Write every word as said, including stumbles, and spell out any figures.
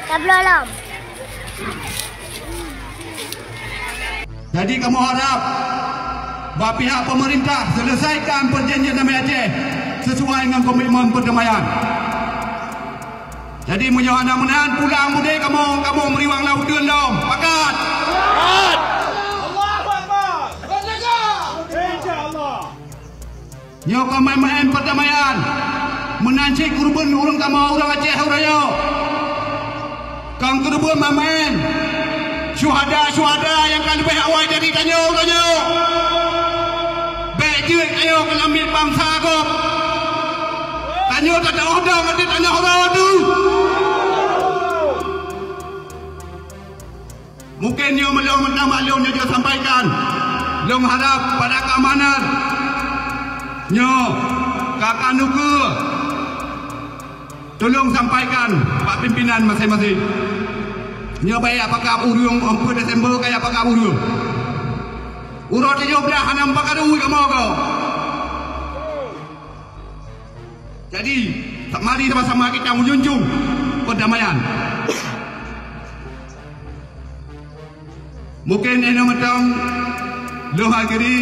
Tabloe lom. Jadi kamoe harab bak pihak pemerintah seuleusaikan peujanjian damai Aceh sisuai ngon komitmen perdamaian. Jadi meunyoe hana meunan, pulang mudik kamoe, kamoe meuriwang lam uteuen lom. Pakat? Pakat! Allahu Akbar! Insya Allah! Nyoe kon maén-maén perdamaian. Meunan cit keureubeuen ureuëng kamoe ureuëng Aceh uroe nyoe. Kon keureubeuen maén-maén. Syuhada-syuhada nyang ka leubeh awai dari tanyoe uroe nyoe. Bék jeuet tanyoe keuneuk miet bansa gob. Tanyoe tateuôh dong ateueh tanoh uroe teuh. Mungken nyoe meulong meutamah lôn nyoe sampaikan. Lôn harab pada keamanan nyoe ka ka nukeue. Tolong sampaikan bak pimpinan maséng-maséng. Nyoe baya pakab ureuëng, empat Desember kaya pakab ureuëng. Uroe tujoh belas hana meupakat ureuëng kamoe ko. Jadi, mari sama-sama kita menjunjung perdamaian. Mungkin inoe mantong lôn akhiri.